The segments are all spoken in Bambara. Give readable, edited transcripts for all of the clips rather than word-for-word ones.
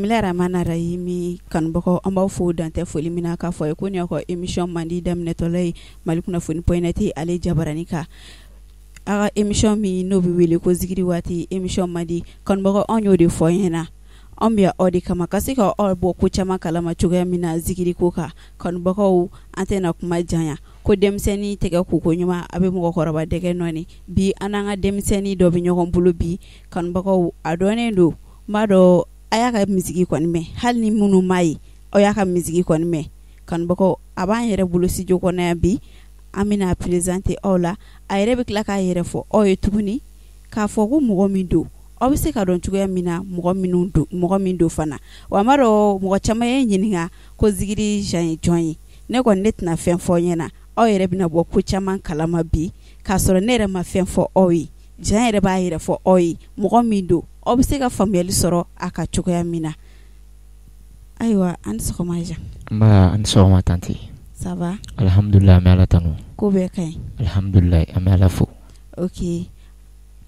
Bisimilahi rahmani rahimi. Kanubagaw, an b'aw fo dantɛ foli min na, k'a fɔ ye ko nin y'aw ka émission mandi daminɛtɔla ye Mali kunnafoni.net ale jabarani kan. A ka émission min n'o bɛ wele ko zikiri waati, émission mandi. Kanubagaw, anw y'o de fɔ ɲɛna, anw bɛ aw de kama ka se ka aw bɔ ko caman kalama cogoya min na zikiri ko kan. Kanubagaw, an tɛna kuma janya ko denmisɛnnin tɛgɛ ko ko ɲuman a bɛ mɔgɔkɔrɔba dɛgɛ nɔɔni. Bi an n'an ka denmisɛnnin dɔ bɛ ɲɔgɔn bolo bi. Kanubagaw, a dɔnnen don, n b'a dɔn a y'a ka misigi kɔni mɛn, hali ni minnu m'a ye, aw y'a ka misigi kɔni mɛn. Kanubagaw, a b'an yɛrɛ bolo studio kɔnɔ yan bi. An bɛna présenter aw la, a yɛrɛ bɛ tila k'a yɛrɛ fɔ aw ye tuguni, k'a fɔ ko mɔgɔ min don, aw bɛ se ka dɔn cogoya min na mɔgɔ minnu don, mɔgɔ min don fana. Wa n b'a dɔn mɔgɔ caman ye ɲininka ko zikiri Jean ye jɔn ye. Ne kɔni, ne tɛna fɛn fɔ ɲɛna, aw yɛrɛ bɛna bɔ ko caman kalama bi k'a sɔrɔ ne yɛrɛ ma fɛn fɔ aw ye. Jean yɛrɛ b'a yɛrɛ fɔ aw ye mɔgɔ min don, aw bɛ se ka faamuyali sɔrɔ a ka cogoya min na. Ayiwa, an ni sɔgɔma Jean. Nba, an ni sɔgɔma tantie. Ça va? Alhamdulilah, an bɛ Ala tanu. Ko bɛɛ ka ɲi? Alhamdulilah, an bɛ Ala fo. Ok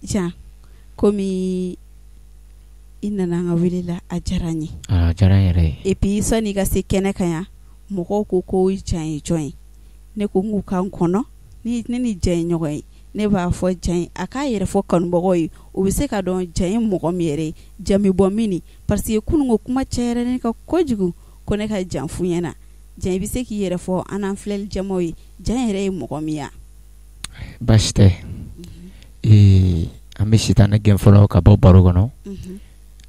Jean, komi i nana an ka wele la, a diyara n ye. A diyara n yɛrɛ ye. Et puis sani i ka se kɛnɛ kan yan, mɔgɔw ko ko Jean ye jɔn ye? Ne ko n k'u ka n kɔnɔ ni ne ni Jean ye ɲɔgɔn ye, ne b'a fɔ Jean ye a k'a yɛrɛ fɔ kanubagaw ye, u bɛ se ka dɔn Jean ye mɔgɔ min yɛrɛ ye, Jean bɛ bɔ min? Parce que kunun ko kuma cayara ne kan kojugu ko ne ka Jean f'u ɲɛna. Jean, i bɛ se k'i yɛrɛ fɔ an n'an filɛli jamaw ye, Jean yɛrɛ ye mɔgɔ min ya? Baasi tɛ. An bɛ sitanɛ gɛn fɔlɔ ka bɔ baro kɔnɔ.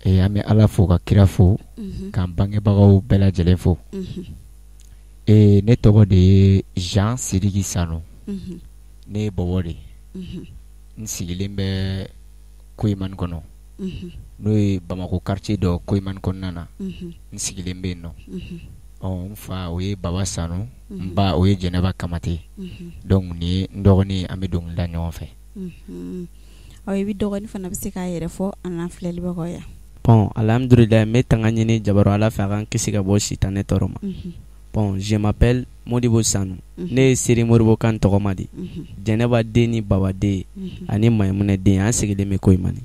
An bɛ Ala fo ka kira fo, k'an bangebagaw bɛɛ lajɛlen fo. Ne tɔgɔ de ye Jean Sidiki Sanu. Ne ye bɔbɔ de ye. N sigilen bɛ Koyimani kɔnɔ, n'o ye Bamakɔ quartier dɔ Koyimani kɔnɔna na. N sigilen bɛ yen nɔ. Ɔ, n fa o ye Baba Sanu, n ba o ye Jɛnɛba Kamate. Donc nin ye n dɔgɔnin, an bɛ dɔnkili da ɲɔgɔn fɛ. Ɔ, i bɛ dɔgɔnin fana bɛ se k'a yɛrɛ fɔ an n'an filɛlibagaw ye. Bon, alhamdoulilah, n bɛ tanga ɲini Jabaro Ala fɛ a k'an kisi ka bɔ sitanɛ tɔɔrɔ ma. Bon, je m'appelle Modibo Sanu. Ne ye Seri Modibo kan tɔgɔma de. Jɛnɛba den ni Baba den ani Mayimunɛ den, an sigilen bɛ Koyimani.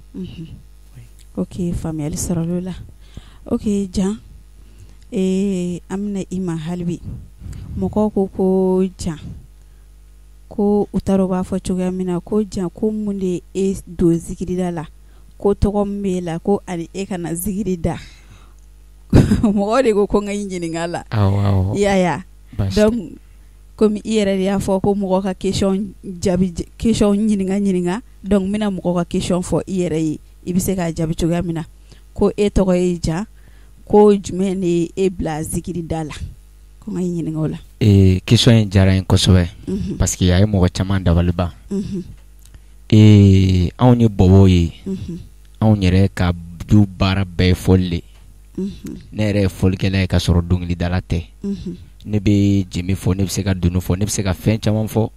Ok, faamuyali sɔrɔla o la. Ok Jean, ee an bɛna i ma hali bi. Mɔgɔw ko ko Jean, ko u taara u b'a fɔ cogoya min na ko Jean, ko mun de e don zikirida la, ko tɔgɔ min b'e la ko ani e kana zikiri da. Mɔgɔw de ko ko n ka i ɲininka la. Awɔ. I y'a ye wa? Donc komi i yɛrɛ de y'a fɔ ko mɔgɔ ka question jaabi, question ɲininka ɲininka, donc n bɛna mɔgɔw ka question fɔ i yɛrɛ ye, i bɛ se k'a jaabi cogoya min na. Ko e tɔgɔ ye Jean, ko jumɛn de ye e bila zikiri da la? Ko n ka i ɲininka o la. Ee, question in diyara n ye kosɛbɛ parce que a ye mɔgɔ caman dabali ban. Ee, anw ye bɔbɔw ye. Anw yɛrɛ ka du baara bɛɛ ye fɔli de. Ne yɛrɛ ye fɔlikɛla ye ka sɔrɔ dɔnkilidala tɛ. Ne bɛ jemi fɔ, ne bɛ se ka dunun fɔ, ne bɛ se ka fɛn caman fɔ.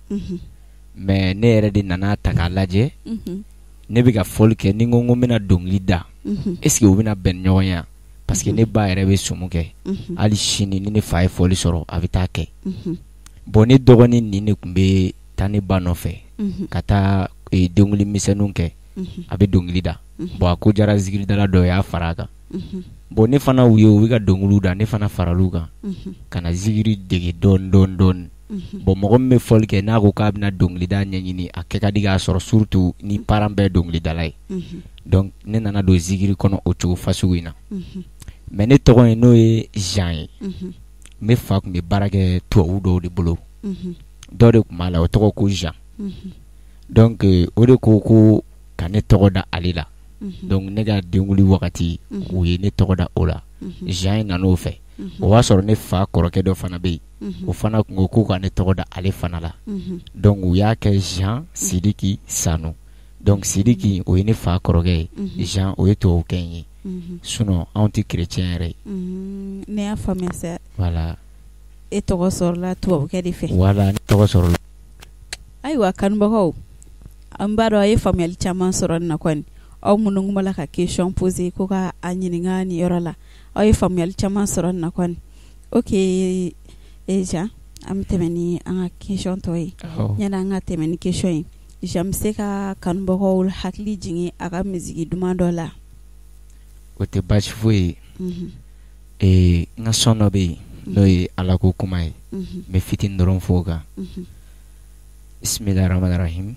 Mais ne yɛrɛ de nana ta k'a lajɛ. Ne bɛ ka fɔli kɛ, ni n ko n bɛna dɔnkili da, est ce que u bɛna bɛn ni ɲɔgɔn ye wa? Parce que ne ba yɛrɛ bɛ sumu kɛ. Hali sini ni ne fa ye fɔli sɔrɔ, a bɛ taa kɛ. Bon, ne dɔgɔnin nin de tun bɛ taa ne ba nɔfɛ ka taa dɔnkili misɛnninw kɛ. A bɛ dɔnkili da. Bon, a ko jara zikiridala dɔ y'a fara a kan. Bon, ne fana u ye u bɛ ka dɔnkiliw da, ne fana faral'u kan ka na zikiri dege dɔɔni dɔɔni dɔɔni. Bon, mɔgɔ min bɛ fɔli kɛ n'a ko k'a bɛna dɔnkilida ɲɛɲini, a kɛ ka di k'a sɔrɔ, surtout ni parent bɛɛ ye dɔnkilidala ye. Donc ne nana don zikiri kɔnɔ o cogo fasugu in na. Mais ne tɔgɔ in, n'o ye Jean ye, ne fa tun bɛ baara kɛ tubabu dɔw de bolo. Dɔ de tun b'a la, o tɔgɔ ko Jean. Donc o de ko ko ka ne tɔgɔ da ale la. Donc ne ka denwuli wagati, u ye ne tɔgɔ da o la. Jean in nan'o fɛ. O y'a sɔrɔ ne fa kɔrɔkɛ dɔ fana bɛ yen, o fana tun ko k'u ka ne tɔgɔ da ale fana la. Donc u y'a kɛ Jean Sidiki Sanu. Donc Sidiki, o ye ne fa kɔrɔkɛ ye, Jean, o ye tubabukɛ in ye. Sinon anw tɛ chrétien yɛrɛ ye. Ne y'a faamuya sa. Voilà. E tɔgɔ sɔrɔla tubabukɛ de fɛ. Voilà, ne tɔgɔ sɔrɔla. Ayiwa kanubagaw, an b'a dɔn a ye faamuyali caman sɔrɔ nin na kɔni. Aw minnu kun b'a la ka question poser ko ka a ɲininka nin yɔrɔ la, aw ye faamuyali caman sɔrɔ nin na kɔni. Ok Jean, an bɛ tɛmɛ ni an ka question tɔ ye. Yani an ka tɛmɛ ni question ye, Jean bɛ se ka kanubagaw hakili jigin a ka musique duman dɔ la? O tɛ baasi foyi ye. N ka son dɔ bɛ yen n'o ye Ala ko kuma ye, n bɛ fitinin dɔrɔn fɔ o kan. Bisimilahi rahmani rahim.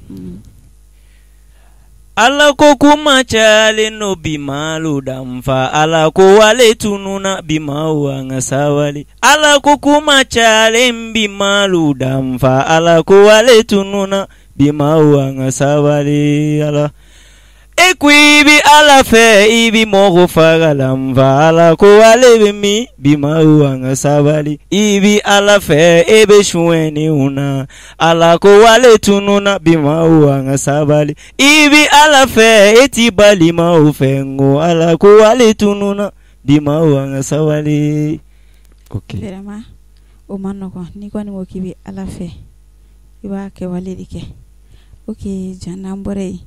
Ala ko kuma cayalen no bi maalu danfa, Ala ko wale tununa bi maaw an ka sabali. Ala ko kuma cayalen bi maalu danfa, Ala ko wale tununa bi maaw an ka sabali. Ala e ko i bi Ala fɛ, i bi mɔgɔ faga lanfa, Ala ko ale bɛ min bi maaw an ka sabali. I bi Ala fɛ, e bɛ suɲɛniw na, Ala ko ale tununa bi maaw an ka sabali. I bi Ala fɛ, e ti balimaw fɛ, n ko Ala ko ale tununa bi maaw an ka sabali. Ok. Vraiment o ma nɔgɔn, n'i kɔni ko k'i bɛ Ala fɛ, i b'a kɛwale de kɛ. Ok, Jan, n'an bɔra yen,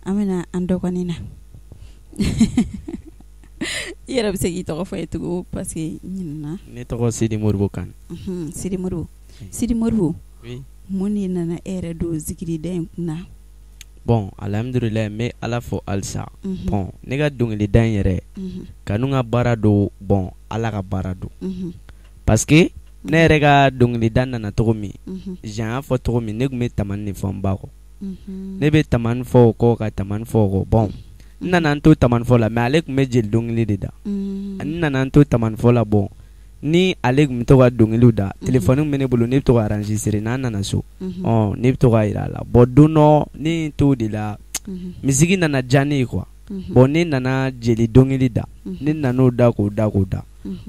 an bɛna an dɔgɔnin na. I yɛrɛ bɛ se k'i tɔgɔ fɔ ye tugun parce que n ɲinɛna. Ne tɔgɔ Sidi Modibo Kane. Sidi Modibo. Sidi Modibo, mun de nana e yɛrɛ don zikirida in kunna? Bon, alhamdulilayi, n bɛ Ala fo halisa. Bon, ne ka dɔnkilida in yɛrɛ, kanu ka baara don, bon, Ala ka baara don. Parce que ne yɛrɛ ka dɔnkilida nana cogo min, Jean y'a fɔ cogo min, ne tun bɛ tamani de fɔ n ba kɔ. Ne bɛ tamani fɔ o kɔ, ka tamani fɔ o kɔ. Bon, n nana n to tamani fɔ la, mais ale tun bɛ jeli dɔnkili de da. N nana n to tamani fɔ la, bon, ni ale tun bɛ to ka dɔnkiliw da, téléphone bɛ ne bolo, ne bɛ to ka enregistrer, n'an nana so, ɔ ne bɛ to k'a jira a la. Bon, don dɔ ne ye n to o de la, musique nana diya ne ye quoi. Bon, ne nana jeli dɔnkili da, ne nan'o da k'o da k'o da.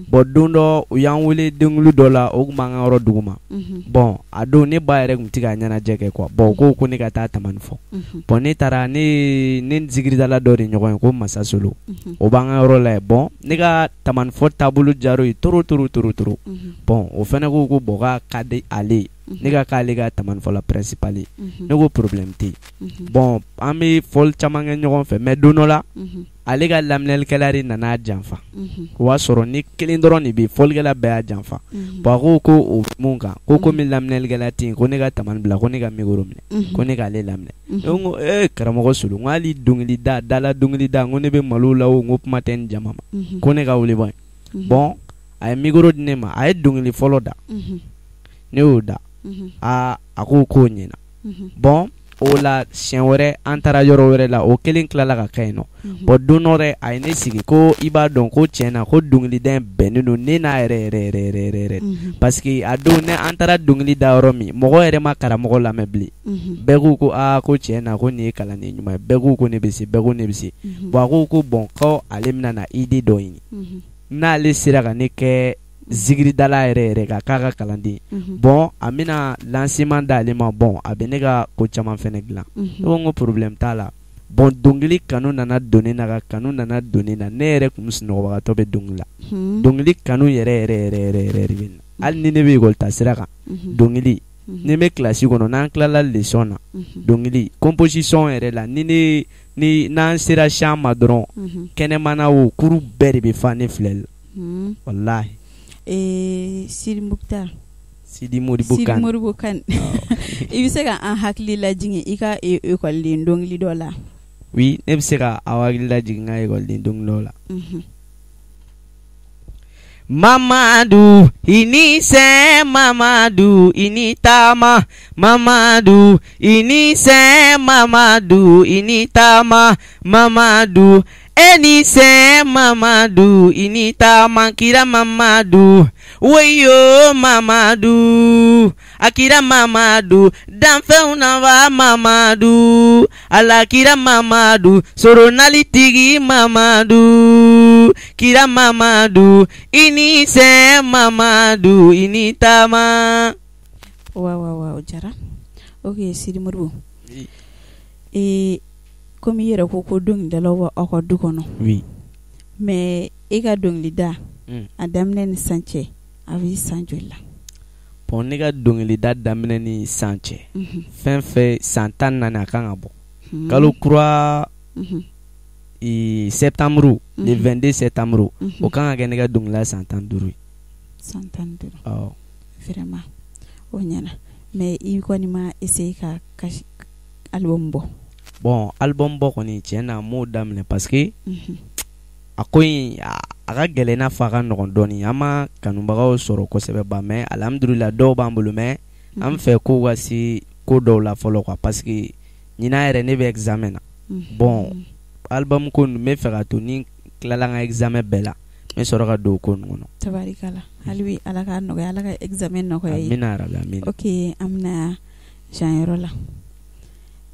Bon, don dɔ u y'an wele dɔnkili dɔ la, o tun b'an ka yɔrɔ dugu ma. Bon, a don ne ba yɛrɛ tun tɛ ka ɲɛnajɛ kɛ quoi. Bon, u ko ko ne ka taa tamani fɔ. Bon, ne taara, ne ni zikiridala dɔ de ɲɔgɔn ye ko Masa Solo, o b'an ka yɔrɔ la yen. Bon, ne ka tamani fɔ taabolo diyara o ye trop trop trop trop. Bon, o fana ko ko bon, k'a ka di ale ye ne ka k'ale ka tamani fɔla principal ye. Ne ko problème tɛ yen. Bon, an bɛ fɔli caman kɛ ɲɔgɔn fɛ, mais don dɔ la, ale ka laminɛlikɛla de nana janfa. O y'a sɔrɔ ni kelen dɔrɔn de bɛ, fɔlikɛla bɛɛ y'a janfa. Bon, a ko ko o mun kan, ko komi laminɛlikɛla tɛ yen, ko ne ka tamani bila, ko ne ka micro minɛ, ko ne k'ale laminɛ. Ne ko ee karamɔgɔ Solo, n ko hali dɔnkilida dala dɔnkilida, n ko ne bɛ malo la o, n ko kuma tɛ nin jama ma, ko ne ka wuli bɔ yen. Bon, a ye micro di ne ma, a ye dɔnkili fɔlɔ da, ne y'o da. Aa, a ko k'o ɲɛna. Bon, o la siɲɛ wɛrɛ an taara yɔrɔ wɛrɛ la, o kelen tilala ka kɛ yen nɔ. Bon, don dɔ wɛrɛ a ye ne sigi ko i b'a dɔn ko tiɲɛ na ko dɔnkilida in bɛnnen don ne n'a yɛrɛ yɛrɛ yɛrɛ yɛrɛ yɛrɛ, parce que a don ne an taara dɔnkili da yɔrɔ min, mɔgɔ yɛrɛ ma karamɔgɔ lamɛn bilen. Bɛɛ ko ko aa, ko tiɲɛ na ko nin ye kalanden ɲuman ye, bɛɛ ko ko ne bɛ se, bɛɛ ko ne bɛ se. Bon, a ko ko bon, ko ale bɛna na idée dɔ ɲini, n'ale sera ka ne kɛ zikiridala yɛrɛ yɛrɛ ka k'a ka kalanden, bon, a bɛna lancement d'ale ma, bon, a bɛ ne ka ko caman fɛnɛ dilan. Ne ko n ko problème t'a la. Bon, dɔnkili kanu nana don ne na, ka kanu nana don ne na, ne yɛrɛ kun sunɔgɔbagatɔ bɛ dɔnkili la. Dɔnkili kanu yɛrɛ yɛrɛ yɛrɛ yɛrɛ yɛrɛ de bɛ na. Hali ni ne bɛ ekɔli ta sira kan, dɔnkili, ni n bɛ kilasi kɔnɔ, n'an tilala leçon na, dɔnkili composition yɛrɛ la, ni ne ni n'an sera chant ma dɔrɔn, kɛnɛmana o kuru bɛɛ de bɛ fa ne filɛli la, walahi. Sidi Mukhtar. Sidi Modibo Sidi Modibo Kane, i bɛ se ka an hakili lajigin i ka ekɔliden dɔnkili dɔ la? Oui, ne bɛ se ka aw hakili lajigin n ka ekɔliden dɔnkili dɔ la. Mamadu i ni sɛ, Mamadu i ni taama, Mamadu i ni sɛ, Mamadu i ni taama, Mamadu e ni sɛ, Mamadu i ni taama, kira Mamadu, woyo Mamadu, akira Mamadu, danfɛnw nafa Mamadu, alakira Mamadu, soronalitigi Mamadu, kira Mamadu i ni sɛ, Mamadu i ni taama. Wa wa wa, o diyara. Ok, Sidi Modibo, ee komi i yɛrɛ ko ko dɔnkilidalaw bɛ aw ka du kɔnɔ, mais e ka dɔnkilida a daminɛ ni sisan cɛ, a bɛ san joli la? Bon, ne ka dɔnkilida daminɛ ni san cɛ, fɛn fɛn san 14 a kan ka bɔ kalo kura septembre, le 22 septembre, o kan ka kɛ ne ka dɔnkilida san 15 ye. San 15? Awɔ. Vraiment, o ɲɛna, mais i kɔni ma essayer ka album bɔ? Bon, album bɔ kɔni, tiɲɛ na, n m'o daminɛ parce que a ko in a ka gɛlɛn i n'a fɔ a ka nɔgɔn dɔɔni. An ma kanubagaw sɔrɔ kosɛbɛ ba, mais alhamdulillah dɔw b'an bolo, mais an fɛ kow ka se ko dɔw la fɔlɔ quoi, parce que ɲinan yɛrɛ ne bɛ examen na. Bon, album ko ninnu, n bɛ fɛ ka to ni tilala n ka examen bɛɛ la, n bɛ sɔrɔ ka don o ko ninnu kɔnɔ. Tabarikala, hali bi Ala k'a nɔgɔya, Ala ka examen nɔgɔya i ye. Amina yarabi, amina. Ok, an bɛna Jean yɔrɔ la.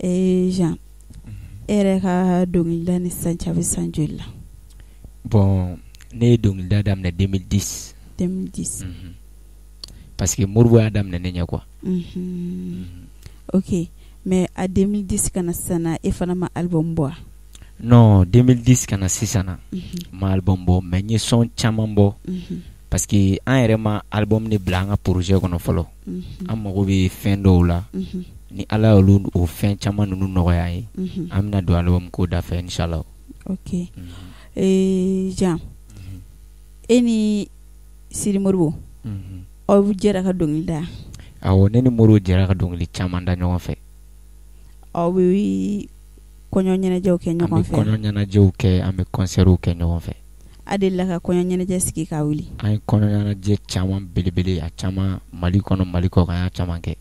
Ee Jean, e yɛrɛ ka dɔnkilida ni sisan cɛ, a bɛ san joli la? Bon, ne ye dɔnkilida daminɛ 2010. 2010. Parce que Moribo y'a daminɛ ne ɲɛ quoi. Ok, mais a 2010 ka na sisan na, e fana ma album bɔ wa? Non, 2010 ka na sisan na, ma album bɔ, mais n ye son caman bɔ. Parce que an yɛrɛ ma album de bila an ka projet kɔnɔ fɔlɔ. An mago bɛ fɛn dɔw la. Ni Ala y'olu o fɛn caman ninnu nɔgɔya an ye, an bɛna don album ko da fɛ inchallah. Ok. Jean, e ni Sidi Moribo, aw jɛra ka dɔnkili da? Awɔ, ne ni Moribo jɛra ka dɔnkili caman da ɲɔgɔn fɛ. Aw bɛ kɔɲɔ ɲɛnajɛw kɛ ɲɔgɔn fɛ? An bɛ kɔɲɔ ɲɛnajɛw kɛ, an bɛ concertw kɛ ɲɔgɔn fɛ. A delila ka kɔɲɔ ɲɛnajɛ sigi ka wuli? An ye kɔɲɔ ɲɛnajɛ caman belebele, a caman Mali kɔnɔ, Mali kɔ kan, an y'a caman kɛ.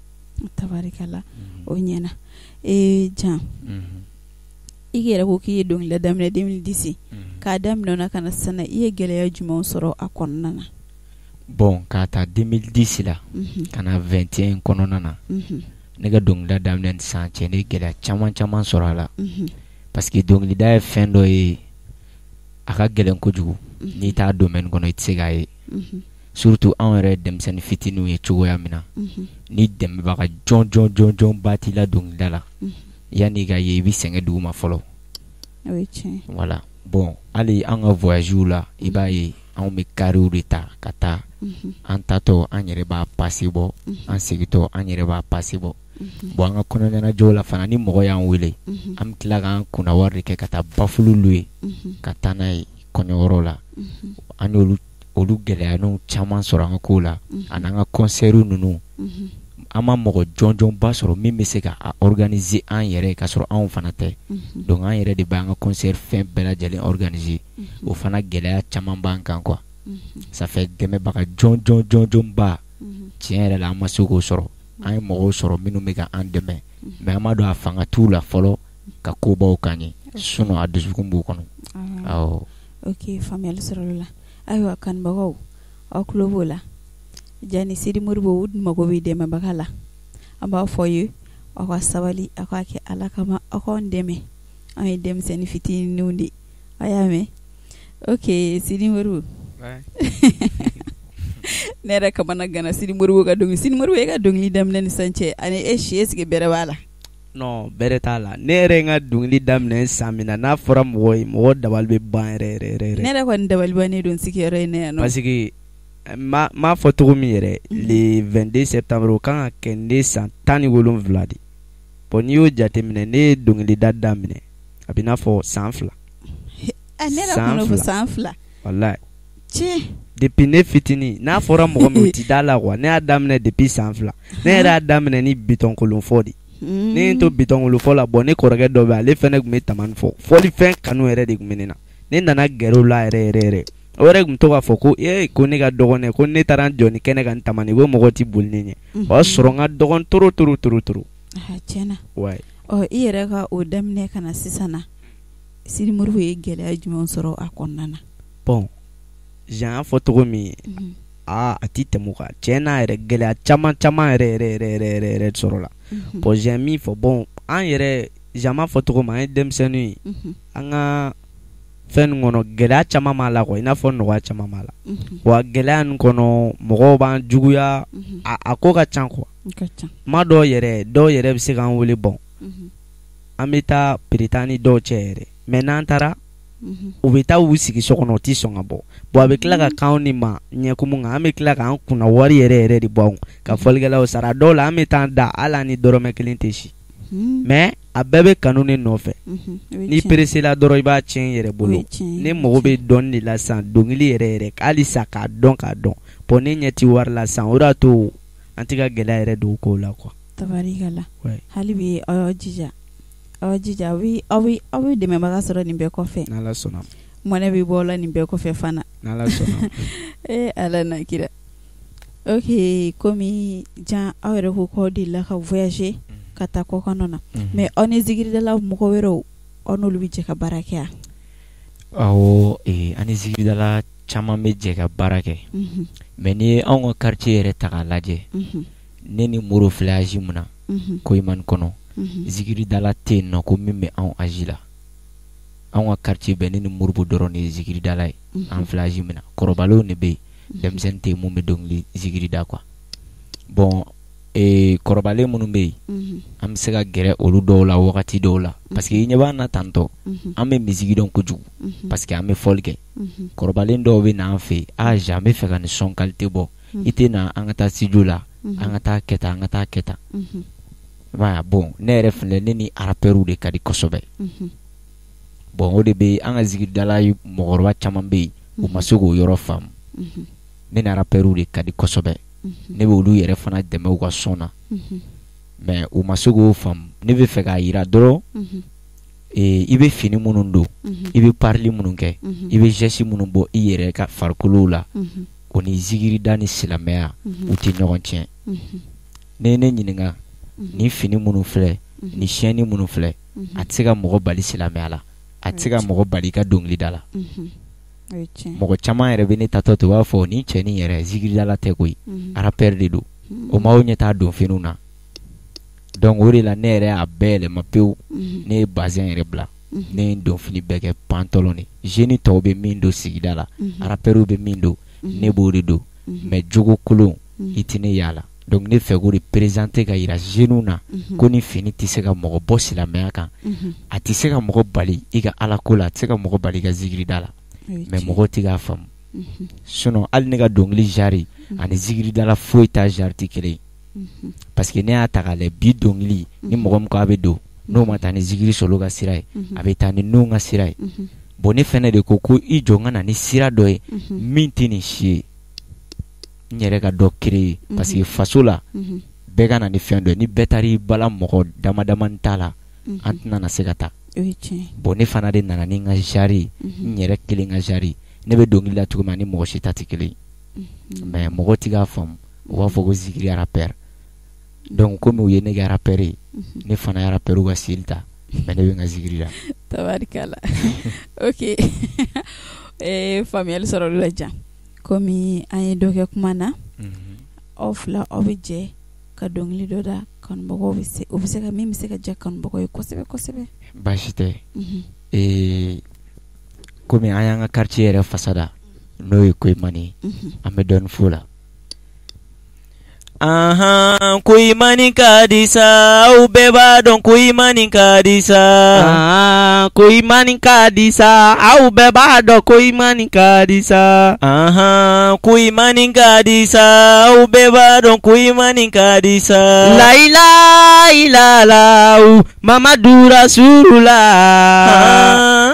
Tabarikala, o ɲɛna. Jean, i yɛrɛ ko k'i ye dɔnkilida daminɛ 2010, k'a daminɛ o na ka na sisan na, i ye gɛlɛya jumɛnw sɔrɔ a kɔnɔna na? Bon, k'a ta 2010 la ka na 21 kɔnɔna na, ne ka dɔnkilida daminɛ ni sisan cɛ, ne ye gɛlɛya caman caman sɔrɔ a la. Parce que dɔnkilida ye fɛn dɔ ye, a ka gɛlɛn kojugu. N'i t'a domaine kɔnɔ, i tɛ se k'a ye. Surtout anw yɛrɛ ye denmisɛnnin fitininw ye cogoya min na, ni dɛmɛbaga jɔn jɔn jɔn jɔn ba t'i la dɔnkilida la, yanni i ka ye, i bɛ sɛgɛn dugu ma fɔlɔ. O ye tiɲɛ. Voilà. Bon, hali an ka voyagew la, i b'a ye anw bɛ carréw de ta ka taa. An tatɔ, an yɛrɛ b'a passe bɔ, an segintɔ, an yɛrɛ b'a passe bɔ. Bon, an ka kɔɲɔ ɲɛnajɛw la fana, ni mɔgɔ y'an wele, an bɛ tila k'an kunna wari de kɛ ka taa baffle louer ka taa n'a ye kɔɲɔyɔrɔ la. An y'olu olu gɛlɛyaw caman sɔrɔ an ka kow la, ani an ka concert ninnu, an ma mɔgɔ jɔnjɔnba sɔrɔ min bɛ se ka a organiser an yɛrɛ ka sɔrɔ anw fana tɛ. Donc an yɛrɛ de b'an ka concert fɛn bɛɛ lajɛlen organiser. O fana gɛlɛya caman b'an kan quoi. Ça fait dɛmɛbaga jɔn jɔn jɔnjɔnba, tiɲɛ yɛrɛ la, an ma se k'o sɔrɔ. An ye mɔgɔw sɔrɔ minnu bɛ ka an dɛmɛ, mais an m'a dɔn a fanga t'u la fɔlɔ ka kobaw k'an ye, sinon a dusukun b'u kɔnɔ. Awɔ. Ok, faamuyali sɔrɔla la. Ayiwa kanubagaw, aw tulo b'o la. Jani Sidi Moribo u mago bɛ dɛmɛbaga la. An b'a fɔ ye, aw ka sabali, aw k'a kɛ Ala kama, aw k'anw dɛmɛ. Anw ye denmisɛnnin fitininw de ye. A y'a mɛn? Ok, Sidi Moribo. Ne yɛrɛ kamana gana Sidi Moribo ka dɔnkili. Sidi Moribo, e ka dɔnkili daminɛ ni sisan cɛ, ani e si, est ce que bɛrɛ b'a la? Non, bɛrɛ t'a la. Ne yɛrɛ ye n ka dɔnkili daminɛ san min na, n'a fɔra mɔgɔ ye, mɔgɔ dabali bɛ ban yɛrɛ yɛrɛ yɛrɛ. Ne yɛrɛ kɔni dabali bannen don sigiyɔrɔ in na yan nɔ. Parce que n m'a fɔ cogo min yɛrɛ, le 22 septembre, o kan ka kɛ ne san 17 de. Bon, n'i y'o jateminɛ, ne ye dɔnkilida daminɛ a bɛ n'a fɔ san 2. Ne yɛrɛ kun fɔ san 2. Walahi. Tiɲɛ. Depuis ne fitinin, n'a fɔra mɔgɔ min, o ti da la quoi. Ne y'a daminɛ depuis san 2. Ne yɛrɛ y'a daminɛ ni bitɔnkolon fɔ de. Ne ye n to bitɔnkolon fɔ la, bon, ne kɔrɔkɛ dɔ bɛ, ale fana tun bɛ tamani fɔ. Fɔlifɛn kanu yɛrɛ de tun bɛ ne na. Ne nana gɛrɛ o la yɛrɛ yɛrɛ yɛrɛ. O yɛrɛ tun bɛ to k'a fɔ ko ee, ko ne ka dɔgɔn, ko ne taara n jɔ ni kɛnɛ ka n tamani, ko mɔgɔ tɛ boli ne ɲɛ. O y'a sɔrɔ n ka dɔgɔn trop trop trop trop. Tiɲɛna. Ouais. Ɔ, i yɛrɛ ka o daminɛ ka na sisan na, Sidi Moribo ye gɛlɛya jumɛn sɔrɔ a kɔnɔna na? Bon, Jean y'a fɔ cogo min, aa, a ti tɛmɛ o kan. Tiɲɛ n'a yɛrɛ, gɛlɛya caman caman yɛrɛ yɛrɛ yɛrɛ yɛrɛ yɛrɛ sɔrɔ la. Bon, Jean min fɔ, bon, an yɛrɛ, Jean m'a fɔ cogo min, an ye denmisɛnnin ye. An ka fɛn nin kɔnɔ, gɛlɛya caman b'a la quoi, i n'a fɔ nɔgɔya caman b'a la. Wa gɛlɛya nin kɔnɔ, mɔgɔw b'an juguya, a ko ka ca quoi. Kuma dɔw yɛrɛ, dɔw yɛrɛ bɛ se k'an wele, bon, an bɛ taa pere ni dɔw cɛ yɛrɛ, mais n'an taara, u bɛ taa u sigi so kɔnɔ, u tɛ sɔn ka bɔ. Bon, a bɛ tila ka k'anw ni ma ɲɛkumu kan, an bɛ tila k'an kunna wari yɛrɛ yɛrɛ de bɔ ka fɔlikɛlaw sara. Dɔw la, an bɛ taa da hali ni dɔrɔmɛ kelen tɛ si, mais a bɛɛ bɛ kanu ne nɔfɛ. N'i presséla dɔrɔn, i b'a tiɲɛ i yɛrɛ bolo. Ne mago bɛ dɔnni de la sisan, dɔnkili yɛrɛ yɛrɛ, halisa k'a dɔn k'a dɔn. Bon, ne ɲɛ tɛ wari la sisan, o de y'a to an tɛ ka gɛlɛya yɛrɛ don o kow la quoi. Tabarikala. Hali bi aw y'aw jija, aw jija, aw bɛ dɛmɛbaga sɔrɔ nin bɛɛ kɔfɛ. N'Ala sɔnna. Mɔnɛ bɛ bɔ la nin bɛɛ kɔfɛ fana. N'Ala sɔnna. Ee Ala n'a kira. Ok, komi Jan aw yɛrɛ ko k'aw delila ka voyager ka taa kɔkan na, mais aw ni zikiridala mɔgɔ wɛrɛw aw n'olu bɛ jɛ ka baara kɛ wa? Awɔ, an ni zikiridala caman bɛ jɛ ka baara kɛ, mais n'i ye anw ka quartier yɛrɛ ta k'a lajɛ, ne ni Moro filɛ âge min na, Koyimani kɔnɔ, zikiridala tɛ yen nɔ ko min bɛ anw âge la. Anw ka quartier bɛɛ ne ni Moribo dɔrɔn de ye zikiridala ye, an filɛ âge min na, kɔrɔbalenw de bɛ yen, denmisɛnnin tɛ yen mun bɛ dɔnkili zikiri da quoi. Bon kɔrɔbalen minnu bɛ yen, an bɛ se ka gɛrɛ olu dɔw la wagati dɔw la, parce que i ɲɛ b'an na tantɔ, an bɛ musique dɔn kojugu, parce que an bɛ fɔli kɛ. Kɔrɔbalen dɔw bɛ na an fɛ yen, ah Jean n bɛ fɛ ka nin son qualité bɔ, i tɛ na an ka taa studio la, an ka taa kɛ tan, an ka taa kɛ tan. I bon ne yɛrɛ filɛ, ne ni rappeurs de ka di kosɛbɛ. Bon o de bɛ an ka zikiridala mɔgɔkɔrɔba caman bɛ yen, u ma se k'o yɔrɔ faamu. Ne ni rappeurs de ka di kosɛbɛ. Ne bɛ olu yɛrɛ fana dɛmɛ u ka son na, mais u ma se k'o faamu. Ne bɛ fɛ k'a jira dɔrɔn, i bɛ fini minnu don, i bɛ parili minnu kɛ, i bɛ geste minnu bɔ i yɛrɛ ka farikolo la, o ni zikirida ni silamɛya u tɛ ɲɔgɔn tiɲɛ. Ne ye ne ɲininka, ni fini minnu filɛ, ni chaîne minnu filɛ, a tɛ se ka mɔgɔ bali silamɛya la, a tɛ se ka mɔgɔ bali i ka dɔnkilida la. Mɔgɔ caman yɛrɛ bɛ ne tatɔ to u b'a fɔ ni cɛnin yɛrɛ zikiridala tɛ koyi, rappeur de don. O m'aw ɲɛ t'a donfiniw na. Donc o de la ne yɛrɛ y'a bɛɛ yɛlɛma pewu. Ne ye bazin yɛrɛ bila, ne ye donfini bɛɛ kɛ pantalon de. Jeune tɔw bɛ min don sigida la, rappeurs bɛ min don, ne b'o de don. Mais jogo kolon i tɛ ne y'a la. Donc ne fɛ k'o de présenter ka yira jeunes na, ko ni fini tɛ se ka mɔgɔ bɔ silamɛya kan, a tɛ se ka mɔgɔ bali i ka ala ko la, a tɛ se ka mɔgɔ bali i ka zikirida la. Mais mɔgɔw tɛ k'a faamu. Sinon hali ne ka dɔnkili genre ani zikiridala foyi ta genre tɛ kelen ye. Parce que ne y'a ta k'a lajɛ bi dɔnkili ni mɔgɔ min ko a bɛ don, n'o ma taa ni zikiri solo ka sira ye, a bɛ taa ni nun ka sira ye. Bon ne fɛnɛ de ko ko i jɔ n ka na ni sira dɔ ye min tɛ nin si ye. N yɛrɛ ka dɔ créer, parce que faso la bɛɛ ka na ni fɛn dɔ ye, ni bɛɛ taara i bala mɔgɔ dama damani ta la, an tɛna na se ka taa. Bon ne fana de nana ni n ka genre ye, n yɛrɛ kelen ka genre. Ne bɛ dɔnkili da cogo min ani mɔgɔ si ta tɛ kelen ye. Mais mɔgɔ tɛ k'a faamu, u b'a fɔ ko zikiri rappeur. Donc komi u ye ne kɛ rappeur ye, ne fana ye rappeur ka style ta, mais ne bɛ n ka zikiri da. Tabarikala. Ok, faamuyali sɔrɔ la Jan. Komi an ye dɔ kɛ kuma na, aw fila aw bɛ jɛ ka dɔnkili dɔ da kanubagaw bɛ se, o bɛ se ka min bɛ se ka diya kanubagaw ye kosɛbɛ kosɛbɛ. Baasi tɛ. Komi an y'an ka quartier yɛrɛ fasa da, n'o ye Koyimani ye, an bɛ dɔɔnin f'o la. Ahan, Koyimani ka di sa, aw bɛɛ b'a dɔn Koyimani ka di sa. Koyimani ka di sa, aw bɛɛ b'a dɔn Koyimani ka di sa. Ahan, Koyimani ka di sa, aw bɛɛ b'a dɔn Koyimani ka di sa. La ilaha illallah, Mamadu Rasulullah.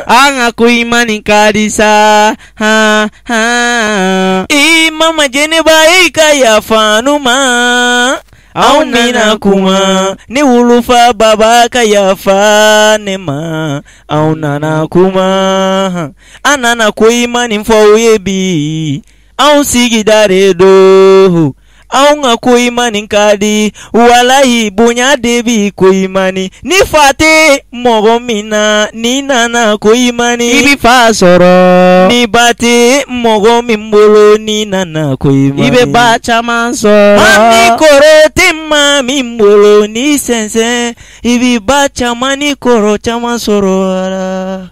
An ka Koyimani ka di sa. Ha ha. I mama Jɛnɛba i ka yafa nu ma, anw bɛna kuma. Ne wolofa baba ka yafa ne ma, anw nana kuma. An nana Koyimani fɔ aw ye bi, anw sigida de don. Anw ka Koyimani ka di, walayi bonya de bi Koyimani. Ni fa tɛ mɔgɔ min na, n'i nana Koyimani, i bɛ fa sɔrɔ. Ni ba tɛ mɔgɔ min bolo, n'i nana Koyimani, i bɛ ba caman sɔrɔ. Ni kɔrɔ tɛ maa min bolo, n'i sɛnsɛn, i bɛ ba caman ni kɔrɔ caman sɔrɔ.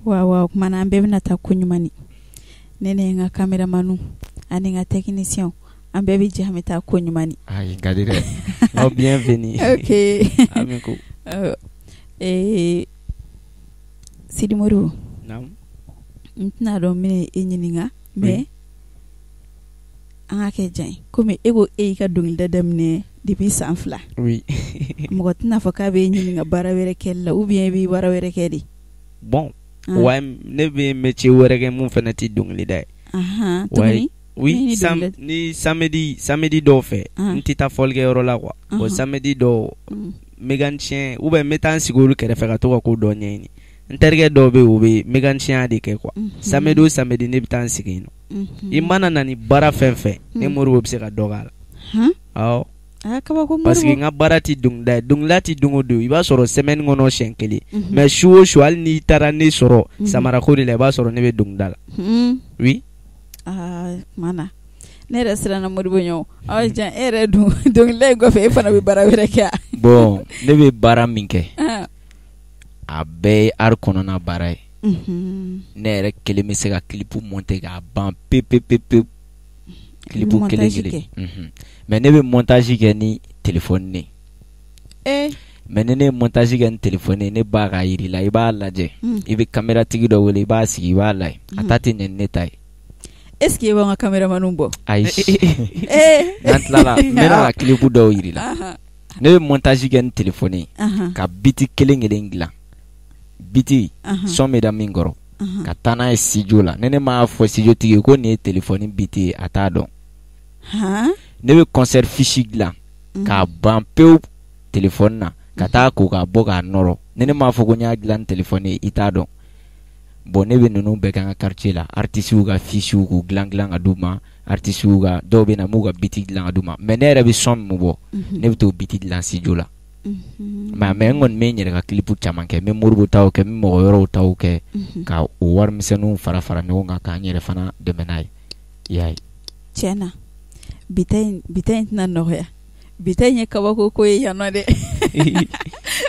Wa wa, o kuma na an bɛɛ bɛna taa Koɲumani. Ne ni n ka caméraman ani n ka technicien, an bɛɛ bɛ jɛ an bɛ taa Koɲumani. Ayi, ka di dɛ. Aw bienvenue. Ok. Amiko. Sidi Moribo. Naamu. N tɛna dɔn n bɛna e ɲininka, mais an ka kɛ jan ye. Komi e ko e y'i ka dɔnkilida daminɛ depuis san 2. Oui. Mɔgɔ tɛna fɔ k'a bɛ e ɲininka baara wɛrɛ kɛli la ou bien e bɛ baara wɛrɛ kɛ de. Bon, ouais, ne bɛ métier wɛrɛ kɛ mun fana tɛ dɔnkilida ye. Ahan, tuguni? Oui, ni samedi samedi dɔw fɛ, n tɛ taa fɔlikɛyɔrɔ la quoi. Bon, samedi dɔw, mécanicien ou bien n bɛ taa n sigi olu kɛrɛfɛ ka to ka ko dɔ ɲɛɲini. N terikɛ dɔw bɛ yen, u bɛ mécanicien de kɛ quoi. Samedi o samedi, ne bɛ taa n sigi yen nɔ. I mana na ni baara fɛn fɛn, ne Modibo bɛ se ka dɔ k'a la. Awɔ. Aa, kabako. Parce que n ka baara tɛ dɔnkilida ye. Dɔnkilida tɛ don o don, i b'a sɔrɔ semaine kɔnɔ siɲɛ kelen. Mais su o su, hali n'i taara ne sɔrɔ samarako de la, i b'a sɔrɔ ne bɛ dɔnkilida la. Oui. Aa, tuma na ne yɛrɛ siranna Modibo ɲɛ o. Aw jan, e yɛrɛ dun, dɔnkilida in kɔfɛ, e fana bɛ baara wɛrɛ kɛ? Bon, ne bɛ baara min kɛ, a bɛɛ ye art kɔnɔna baara ye. Ne yɛrɛ kelen bɛ se ka clip monter k'a ban pe pe pe pe, clip kelen kelen. Mais ne bɛ montage kɛ ni téléphone de ye. Mais ni ne ye montage kɛ ni téléphone ye, ne b'a ka yir'i la, i b'a lajɛ, i bɛ caméra tigi dɔ wele, i b'a sigi, i b'a lajɛ, a ta tɛ ɲɛ ni ne ta ye. Est ce que e b'an ka caméraman bɔ? Ayi, n'an tilala, n bɛna ka clip dɔw yir'i la. Ne bɛ montage kɛ ni téléphone ye ka beat kelen kelen dilan, beat son bɛ da min kɔrɔ, ka taa n'a ye studio la. Ni ne m'a fɔ studio tigi ye ko nin ye téléphone beat ye, a t'a dɔn. Ne bɛ concert fiche dilan k'a ban pewu téléphone na, ka taa ko k'a bɔ k'a nɔrɔ. Ni ne m'a fɔ ko n y'a dilan ni téléphone ye, i t'a dɔn. Bon, ne bɛ ninnu bɛɛ kɛ an ka quartier la, artistes ka fiches k'u dilan dilan ka d'u ma. Artistes ka dɔw bɛ na, n b'u ka beat dilan ka d'u ma. Mais ne yɛrɛ bɛ son min bɔ, ne bɛ t'o beat dilan studio la. Mais n kɔni bɛ n yɛrɛ ka clip caman kɛ, n bɛ Modibo taw kɛ, n bɛ mɔgɔ wɛrɛw taw kɛ, ka o warimisɛnninw fara fara ɲɔgɔn kan k'an yɛrɛ fana dɛmɛ n'a ye, i y'a ye. Tiɲɛ na, bi ta in tɛna nɔgɔya. Bi ta in ye kabako ko ye yan nɔ dɛ.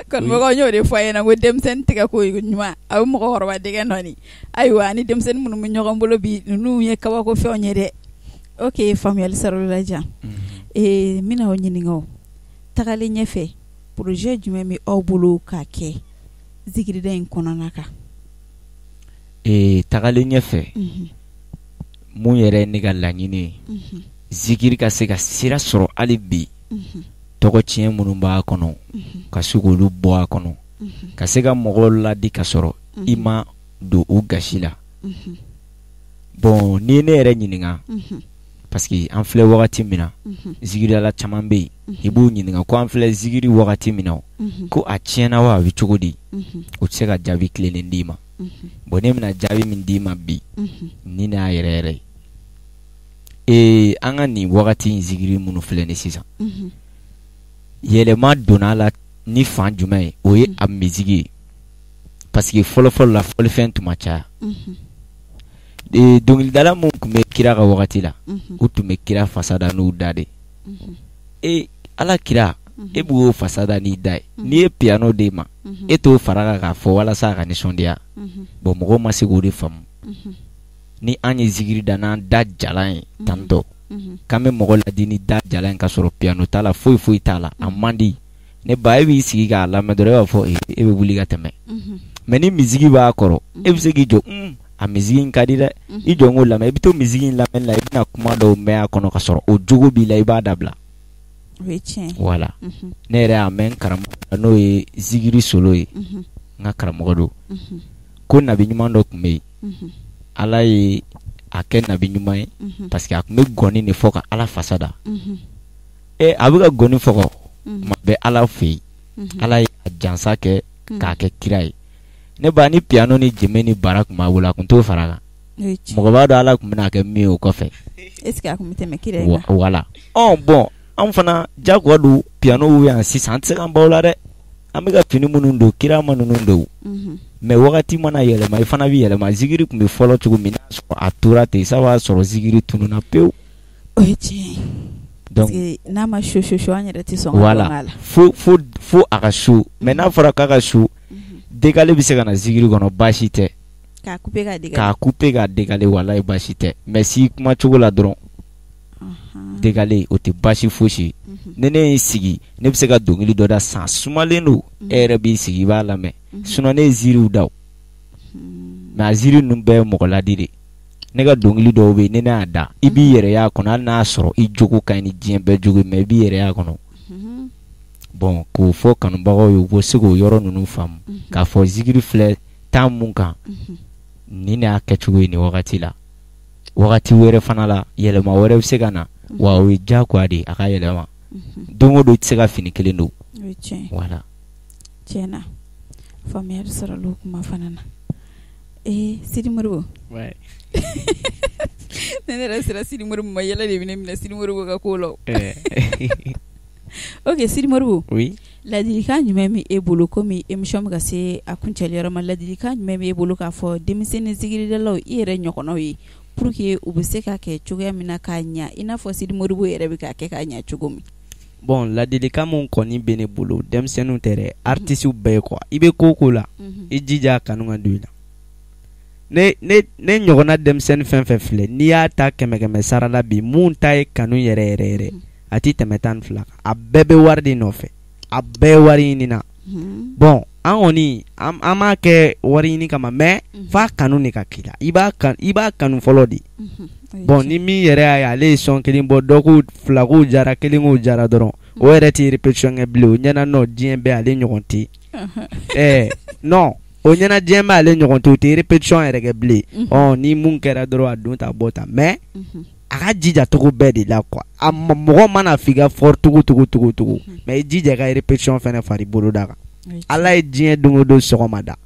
Kanubagaw, y'o de fɔ a ɲɛna ko denmisɛnnin tɛgɛ ko ɲuman, a bɛ mɔgɔkɔrɔba dɛgɛ nɔɔni. Ayiwa, ni denmisɛnnin minnu bɛ ɲɔgɔn bolo bi, ninnu ye kabako fɛnw ye dɛ. Ok, faamuyali sɔrɔla la jan. N bɛna aw ɲininka o, tagalen ɲɛfɛ, projet jumɛn bɛ aw bolo k'a kɛ zikirida in kɔnɔna kan? Tagalen ɲɛfɛ, mun yɛrɛ ye ne ka laɲini ye, zikiri ka se ka sira sɔrɔ hali bi, tɔgɔ tiɲɛ minnu b'a kɔnɔ, ka se k'olu bɔ a kɔnɔ, ka se ka mɔgɔw ladi ka sɔrɔ i ma don u gasi la. Bon, n'i ye ne yɛrɛ ɲininka, parce que an filɛ wagati min na, zikiridala caman bɛ yen, i b'u ɲininka ko an filɛ zikiri wagati min na, ko a tiɲɛna wa, a bɛ cogo di, o tɛ se ka jaabi tilennen d'i ma. Bon, ne bɛna jaabi min d'i ma bi, ni ne y'a yɛrɛ yɛrɛ ye, an ka nin wagati in zikiri minnu filɛ ni sisan, yɛlɛma donna a la ni fan jumɛn ye? O ye a musique ye. Parce que fɔlɔ-fɔlɔ la, fɔlifɛn tun ma caya. Dɔnkilidala minnu tun bɛ kira ka wagati la, u tun bɛ kira fasa da n'u da de. Ala kira, e b'o fasa da n'i da ye. N'i ye piano d'e ma, e t'o fara kan k'a fɔ walasa a ka nisɔndiya. Bon, mɔgɔw ma se k'o de faamu. Ni an ye zikiri da n'an da jalan ye tantɔ, k'an bɛ mɔgɔ ladi ni da jalan ye, ka sɔrɔ piano t'a la, foyi foyi t'a la, a man di ne ba. E b'i sigi k'a lamɛn dɔrɔn, e b'a fɔ e bɛ wuli ka tɛmɛ. Mais ni musique b'a kɔrɔ, e bɛ se k'i jɔ, a musique in ka di dɛ, i jɔ n k'o lamɛn. I bɛ to musique in lamɛnni la, i bɛna kuma dɔw mɛn a kɔnɔ, ka sɔrɔ o jogo b'i la, i b'a dabila. Voilà, ne yɛrɛ y'a mɛn n karamɔgɔ, n'o ye zikiri solo ye, n ka karamɔgɔ don, ko nabi ɲuman dɔ tun bɛ yen. Ala ye a kɛ nabi ɲuman ye parce que a tun bɛ gɔni de fɔ ka Ala fasa da. A bɛ ka gɔni fɔ kuma bɛɛ Ala fɛ yen. Ala ye a jansa kɛ k'a kɛ kira ye. Ne ba, ni piano ni jɛmɛ ni bara tun b'a bolo, a tun t'o fara kan. Mɔgɔ b'a dɔn Ala tun bɛna kɛ min ye o kɔfɛ. Est ce que a tun bɛ tɛmɛ kira in kan? Voilà. Bon, anw fana jagoya don, piano bɛ yan sisan, an tɛ se k'an ban o la dɛ. An bɛ ka fini minnu don, kira ma ninnu don. Mais wagati mana yɛlɛma, i fana bɛ yɛlɛma. Zikiri tun bɛ fɔlɔ cogo min, n'a sɔrɔ a tora ten sa, b'a sɔrɔ zikiri tununna pewu. O ye tiɲɛ ye. Donc n'a ma su su an yɛrɛ tɛ sɔn. Voilà, fo fo fo a ka su. Mais n'a fɔra k'a ka su, décalé bɛ se ka na zikiri kɔnɔ, baasi tɛ. K'a couper k'a décaler. K'a couper k'a décaler, walahi baasi tɛ. Mais si kuma cogo la dɔrɔn, décalé, o tɛ baasi fosi ye. Ni ne ye n sigi, ne bɛ se ka dɔnkili dɔ da san sumalen don, e yɛrɛ b'i sigi, i b'a lamɛn. Sinon ne ye ziriw da o. Mais a ziri ninnu bɛɛ ye mɔgɔ ladi de. Ne ka dɔnkili dɔw bɛ yen, ni ne y'a da, i b'i yɛrɛ y'a kɔnɔ, hali n'a y'a sɔrɔ i jogo ka ɲi ni diɲɛ bɛɛ jogo ye, mais i b'i yɛrɛ y'a kɔnɔ. Bon, k'o fɔ kanubagaw ye, u bɛ se k'o yɔrɔ ninnu faamu, k'a fɔ zikiri filɛ taa mun kan, nin de y'a kɛcogo ye nin wagati la. Wagati wɛrɛ fana la, yɛlɛma wɛrɛ bɛ se ka na, wa o ye diyagoya de ye a ka yɛlɛma. Don o don i tɛ se ka fini kelen don. O ye tiɲɛ ye. Voilà. Tiɲɛ na. Faamuyali sɔrɔla o kuma fana na. Ee Sidi Modibo, ouais ne yɛrɛ sera Sidi Modibo ma yɛlɛ de bɛ ne minɛ Sidi Modibo ka ko la. Ok Sidi Modibo, oui, ladilikan jumɛn bɛ e bolo komi émission bɛ ka se a kuncɛli yɔrɔ ma, ladilikan jumɛn bɛ e bolo k'a fɔ denmisɛnnin zikiridalaw i yɛrɛ ɲɔgɔnnaw ye pour que u bɛ se ka kɛ cogoya min na k'a ɲɛ i n'a fɔ Sidi Modibo yɛrɛ bɛ k'a kɛ k'a ɲɛ cogo min? Bon, ladilikan mun kɔni bɛ ne bolo, denmisɛnninw tɛ dɛ, artistes bɛɛ quoi. I bɛ ko o ko la, i jija a kanu ka don i la. Ne ɲɔgɔnna denmisɛnnin fɛn fɛn filɛ, n'i y'a ta 100 sara la bi, mun ta ye kanu yɛrɛ yɛrɛ yɛrɛ, a tɛ tɛmɛ 12 kan. A bɛɛ bɛ wari de nɔfɛ, a bɛɛ ye wari ɲini na. Bon, an kɔni an m'a kɛ wari ɲini kama, mais f'a kanu de ka k'i la. I b'a kanu fɔlɔ de. Bon, ni min yɛrɛ y'a ye ale ye son kelen bɔ, dɔ ko fila k'o jara, kelen k'o jara dɔrɔn, o yɛrɛ tɛ répétition kɛ bilen. O ɲɛna nɔ diɲɛ bɛɛ ale ɲɔgɔn tɛ. Non, o ɲɛna diɲɛ bɛɛ ale ɲɔgɔn tɛ, o tɛ répétition yɛrɛ kɛ bilen. Ɔ ni mun kɛra dɔrɔn a don ta bɔ ta, mais a ka jija cogo bɛɛ de la quoi. A mɔgɔ mana f'i ka fort cogo cogo, mais i jija i ka répétition fɛnɛ fari boloda kan. Ala ye diɲɛ don o don sɔgɔma da,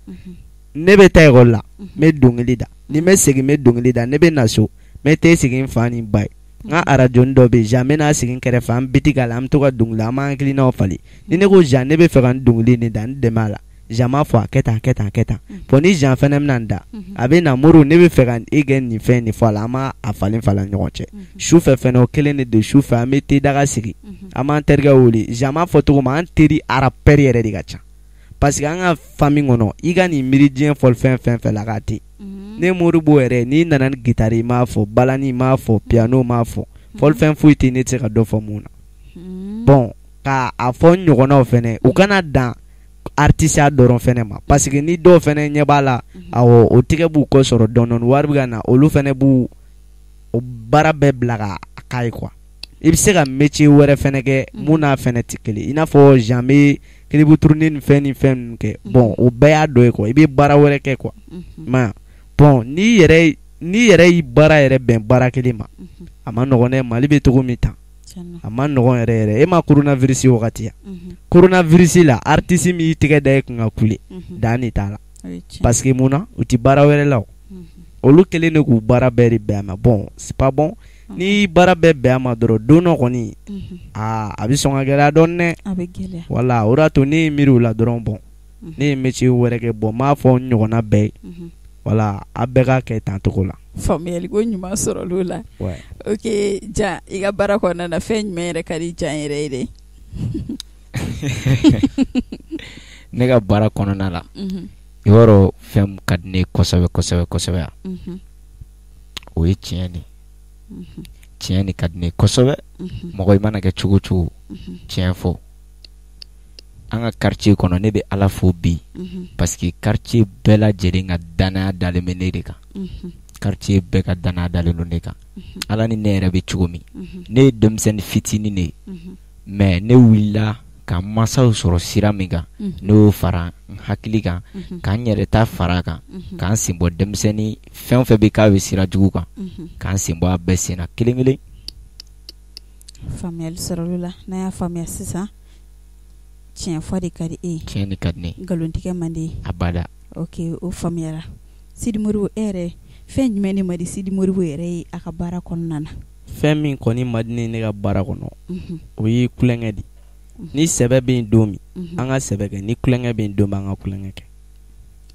ne bɛ taa ekɔli la, n bɛ dɔnkili da, ni n bɛ segin n bɛ dɔnkili da, ne bɛ na so, n bɛ t'e sigi n fa ni ba ye. N ka arajo dɔ bɛ yen, jamais n'a sigi n kɛrɛfɛ, an biti k'a la, an bɛ to ka dɔnkili, an b'an hakilinaw falen. Ni ne ko Jean ne bɛ fɛ ka n dɔnkili nin da, n dɛmɛ a la, Jean b'a fɔ a kɛ tan, a kɛ tan, a kɛ tan. Bon, ni Jean fɛnɛ bɛna n da, a bɛ na Moro, ne bɛ fɛ ka e kɛ nin fɛn nin fɔ a la, an b'a a falen falen ɲɔgɔn cɛ. Su fɛ fɛnɛ o kelen de don, su fɛ an bɛ te daga sigi, an b'an terikɛ wele. Jean b'a fɔ cogo min, an teri rappeur yɛrɛ de ka ca, parce que an ka famille kɔnɔ, i ka nin miiri diɲɛ fɔlifɛn fɛn fɛn la k'a tɛ. Ne Modibo yɛrɛ, n'i nana ni guitare i m'a fɔ, balani i m'a fɔ, piano m'a fɔ, fɔlifɛn foyi tɛ, ne tɛ se ka dɔ fɔ mun na. Bon, k'a fɔ n ɲɔgɔnnaw fɛnɛ, u kana dan artiste dɔrɔn fɛnɛ ma, parce que ni dɔw fɛnɛ ɲɛ b'a la, awɔ, o tɛgɛ b'u kɔ sɔrɔ dɔɔni dɔɔni, wari bɛ ka na, olu fɛnɛ b'u o baara bɛɛ bila ka k'a ye quoi. I bɛ se ka métier wɛrɛ fɛnɛ kɛ mun n'a fɛnɛ tɛ kelen, i n'a fɔ Jean bɛ clip tourner ni fɛn ni fɛn ninnu kɛ. Bon, o bɛɛ y'a dɔ ye quoi, i bɛ baara wɛrɛ kɛ quoi. Ma bon, n'i yɛrɛ y'i baara yɛrɛ bɛn baara kelen ma, a ma nɔgɔn dɛ. Mali bɛ cogo min tan, a ma nɔgɔn yɛrɛ yɛrɛ. E ma coronavirus wagati ya, coronavirus la, artiste min y'i tɛgɛ da e kun ka kule, dan de t'a la, parce que mun na, u tɛ baara wɛrɛ la o. Olu kɛlen de k'u baara bɛɛ de bɛn a ma. Bon, c'est pas bon. Ni baara bɛɛ bɛn a ma dɔrɔn, don dɔ kɔni, aa, a bɛ sɔn ka gɛlɛya dɔɔni dɛ. Wala o de y'a to ne ye miiri o la dɔrɔn. Bon, ne ye métier wɛrɛ kɛ. Bon, n b'a fɔ n ɲɔgɔnna bɛɛ ye, wala a bɛɛ ka kɛ tan cogo la. Faamuyali ko ɲuman sɔrɔ l'o la. Ok Jan, i ka baara kɔnɔna na, fɛn jumɛn yɛrɛ ka di Jan yɛrɛ ye dɛ? Ne ka baara kɔnɔna la, i b'a dɔn fɛn min ka di ne ye kosɛbɛ kosɛbɛ kosɛbɛ, o ye tiɲɛ de. Tiɲɛ de ka di ne ye kosɛbɛ. Mɔgɔ i mana kɛ cogo o cogo, tiɲɛ fɔ. An ka quartier kɔnɔ, ne bɛ Ala fo bi, parce que quartier bɛɛ lajɛlen ka danaya dalen bɛ ne de kan. Quartier bɛɛ ka danaya dalen don ne kan. Ala ni ne yɛrɛ bɛ cogo min, ne ye denmisɛnnin fitinin de ye, mais ne wulila ka masaw sɔrɔ sira min kan, ne y'o fara n hakili kan, k'an yɛrɛ ta fara a kan, k'an sen bɔ denmisɛnnin fɛn o fɛn bɛ k'a bɛ sira jugu kan, k'an sen bɔ a bɛɛ sen na kelen kelen. Faamuyali sɔrɔ la. N'a y'a faamuya sisan, tiɲɛ fɔ de ka di e ye. Tiɲɛ de ka di ne ye. Nkalontigɛ man di. Abada. Ok, o faamuyara. Sidi Modibo, e yɛrɛ, fɛn jumɛn de man di Sidi Modibo yɛrɛ ye a ka baara kɔnɔna na? Fɛn min kɔni man di ne ne ka baara kɔnɔ, o ye tulonkɛ de. Ni sɛbɛ bɛ yen don min, an ka sɛbɛ kɛ. Ni tulonkɛ bɛ yen don min, an ka tulonkɛ kɛ.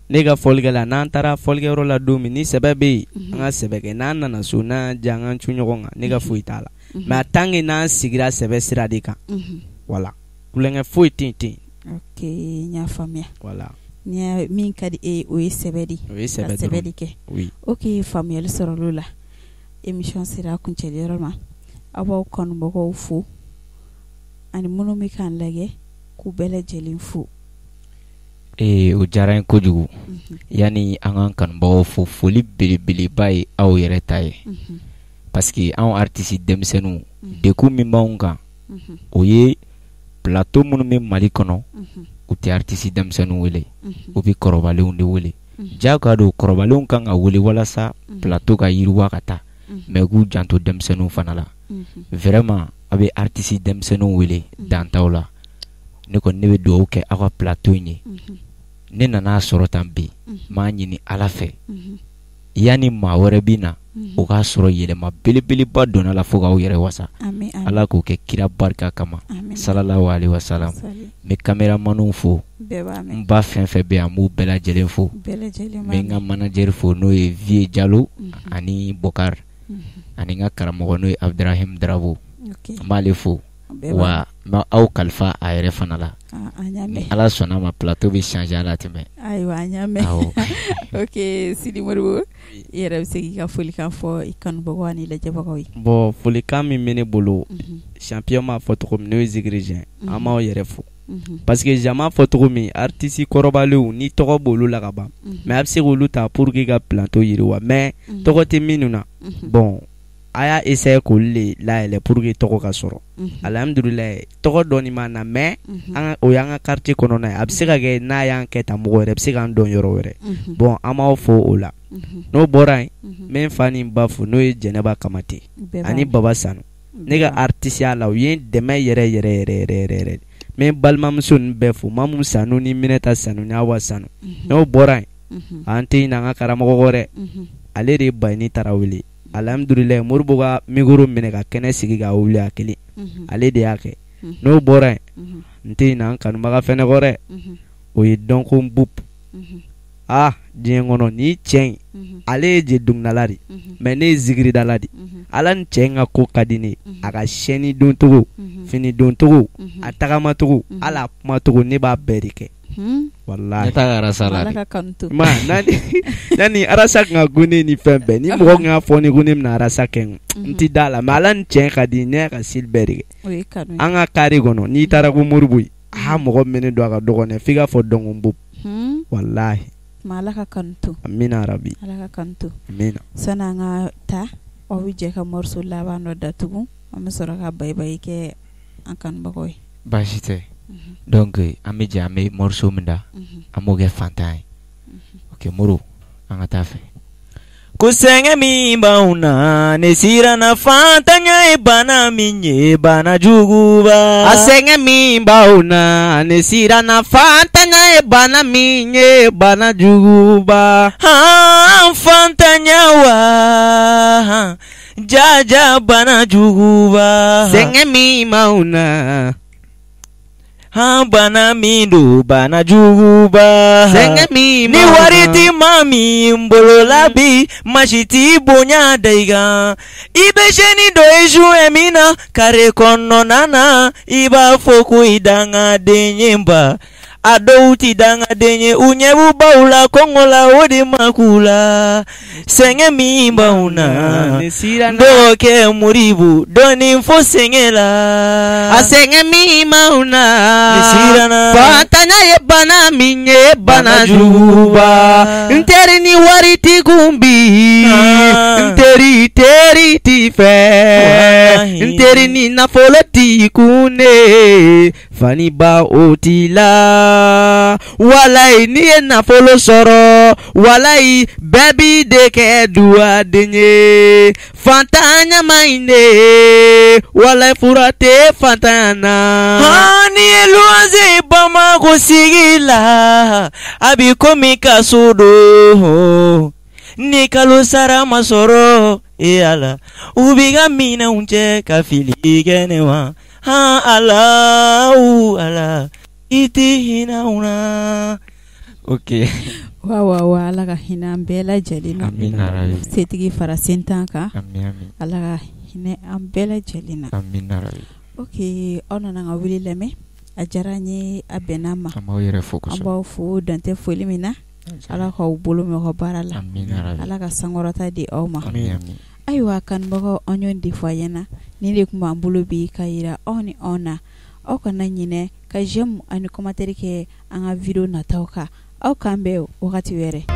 Ne ka fɔlikɛla, n'an taara fɔlikɛyɔrɔ la don min, ni sɛbɛ bɛ yen, an ka sɛbɛ kɛ. N'an nana so, n'an y'an diya, an k'an cun ɲɔgɔn kan, ne ka foyi t'a la. Mais en tant que n'an sigira sɛbɛ sira de kan, wala tulonkɛ foyi tɛ yen ten. Ok, n y'a faamuya. Wala. Ni min ka di e ye, o ye sɛbɛ de. O ye sɛbɛ. Sɛbɛ de kɛ. Oui. Ok, faamuyali sɔrɔ l'o la. Émission sera kuncɛli yɔrɔ ma. Aw b'aw kanubagaw fo ani minnu bɛ k'an lajɛ, k'u bɛɛ lajɛlen fo. Ee, o diyara n ye kojugu. Yanni an k'an kanubagaw fo, foli belebeleba ye aw yɛrɛ ta ye, parce que anw artiste denmisɛnninw, degun min b'anw kan, o ye plateau minnu bɛ Mali kɔnɔ, u tɛ artiste denmisɛnninw wele, u bɛ kɔrɔbalenw de wele. Diyagoya don, kɔrɔbalenw kan ka wele walasa plateau ka yiriwa ka taa, mais u k'u janto denmisɛnninw fana la. Vraiment, a bɛ artiste denmisɛnninw wele dan t'aw la. Ne kɔni, ne bɛ dugawu kɛ aw ka plateau in ye. Ne nana sɔrɔ tan bi, n m'a ɲini Ala fɛ, yanni maa wɛrɛ bɛ na, o k'a sɔrɔ yɛlɛma belebeleba donna la fo k'aw yɛrɛ wasa. Ala k'o kɛ kira barika kama, sallallahu alaihi wasallam. N bɛ caméramanw fo, n ba fɛn fɛn bɛ yan, n b'u bɛɛ lajɛlen fo. N bɛ n ka manager fo, n'o ye Vieux Jalo ani Bokar, ani n ka karamɔgɔ n'o ye Abdurahim Darabo, n b'ale fo. Wa n b'aw kalifa a yɛrɛ fana la. Ni Ala sɔnna ma, plateau bɛ changer a la tɛmɛ. Ayiwa, an y'a mɛn. Ok, Sidi Modibo, i yɛrɛ bɛ se k'i ka folikan fɔ i kanubagaw ani lajɛbagaw ye. Bon, folikan min bɛ ne bolo, champion m'a fɔ cogo min, n'o ye Zikiri Jean, an b'aw yɛrɛ fo. Parce que jama fɔ cogo min, artiste kɔrɔbalenw ni tɔgɔ b'olu la ka ban, mais a bɛ se k'olu ta pour que ka plateau yiriwa, mais tɔgɔ tɛ minnu na, bon, a y'a essayer k'olu de layɛlɛ pour que tɔgɔ ka sɔrɔ. Alhamdulilayi, tɔgɔ dɔɔni b'an na, mais o y'an ka quartier kɔnɔna ye. A bɛ se ka kɛ n'a y'an kɛ tan, mɔgɔ wɛrɛ bɛ se k'an dɔn yɔrɔ wɛrɛ. Bon, an b'aw fo o la. N'o bɔra yen, n bɛ n fa ni n ba fo, n'o ye Jɛnɛba Kamate ani Baba Sanu. Ne ka artiste la, u ye n dɛmɛ yɛrɛ yɛrɛ yɛrɛ yɛrɛ yɛrɛ yɛrɛ. N bɛ n balimamuso ninnu bɛɛ fo, Mamu Sanu ni Minɛta Sanu ni Awa Sanu. N'o bɔra yen, an tɛ ɲinɛ an ka karamɔgɔ kɔ dɛ. Ale de ye Bayini Tarawele. Alhamdulilayi, Modibo ka micro minɛ ka kɛnɛ sigi ka wuli a kelen, ale de y'a kɛ. N'o bɔra yen, n tɛ ɲinɛ an kanubaga fɛnɛ kɔ dɛ. O ye Dɔnko Bup. Ah, diɲɛ kɔnɔ ni cɛ in, ale ye je dɔnkilidala de, mais ne ye zikiridala de. Ala ni cɛ in ka ko ka di ne ye. A ka chaîne doncogo, fini doncogo, a tagamacogo, hali a kumacogo, ne b'a bɛɛ de kɛ. Walahi. Ne ta arasa la. Ma nani arasa kan ka go ne ni fɛn bɛɛ. Ni mɔgɔ kan ka fɔ ne ko ne bɛna arasa kɛ, n tɛ da la, mais ala ni cɛ ka di ne y'a ka style bɛɛ de kɛ. An ka carré kɔnɔ, n'i taara ko Modibo, ah, mɔgɔ min bɛ ne dɔn a ka dɔgɔn dɛ, f'i k'a fɔ Dɔnko Bup. Walahi. Ma Ala ka kanu to. Amina rabi. Ala ka kanu to. Amina. Sani an ka taa, aw bɛ jɛ ka morceau laban dɔ datugu, an bɛ sɔrɔ ka bye bye kɛ an kanubagaw ye. Baasi tɛ. Donc an bɛ jɛ, an bɛ morceau min da, an b'o kɛ fantan ye. Ok, Moro, an ka taa fɛ. Ko sɛgɛn min b'anw na, ne siranna, fantanya ye bana min ye, bana juguba. A sɛgɛn min b'anw na, ne siranna, fantanya ye bana min ye, bana juguba. Han, fantanya wa jaja bana juguba. Sɛgɛn min b'anw na, Han, bana min don, bana juguba. Sɛgɛn min ni wari ti maa min bolo la bi, maa si t'i bonya da i kan. I bɛ seni dɔ ye jouer min na carré kɔnɔna na, i b'a fɔ ko i dangaden ye ba. A dɔw ti dangaden ye, u ɲɛ b'u baw la kɔngɔ la, o de ma k'u la. Sɛgɛn min b'anw na, dɔgɔkɛ Modibo, dɔɔnin fɔ sɛgɛn la. A sɛgɛn min b'anw na, fantanya ye bana min ye, bana juguba. N teri, ni wari t'i kun bi, n teri, teri t'i fɛ. N teri, ni nafolo t'i kun ne, fani ba o t'i la. Walayi, n'i ye nafolo sɔrɔ, walayi, bɛɛ b'i de kɛ duwaden ye. Fantanya man ɲi de, walayi, fura tɛ fantanya na. Ni ye luwanse Bamakɔ sigi la, a b'i komi ka so don. Ni kalo sara ma sɔrɔ, e Ala, u b'i ka minɛnw cɛ ka fili kɛnɛ ma. Han, Ala, Ala, i tɛ hinɛ anw na. Ok. Wa wa wa, Ala ka hinɛ an bɛɛ lajɛlen na. Amina rabi. Setigi fara sentan kan. Ami ami. Ala ka hinɛ an bɛɛ lajɛlen na. Amina rabi. Ok, aw nana ka wele lamɛn, a diyara n ye, a bɛnna ma. An b'aw yɛrɛ fo An kosɛbɛ. b'aw fo dantɛ foli min na. Ala k'aw bolo mɛn aw ka baara la. Amina rabi. Ala ka sankɔrɔta di aw ma. Ami ami. Ayiwa, kanubagaw, an y'o de fɔ a ɲɛna, nin de tun b'an bolo bi ka yira aw ni anw na. Aw kana ɲinɛ ka j'aime ani commentaire kɛ an ka vidéo nataw kan. Aw k'an bɛn wagati wɛrɛ.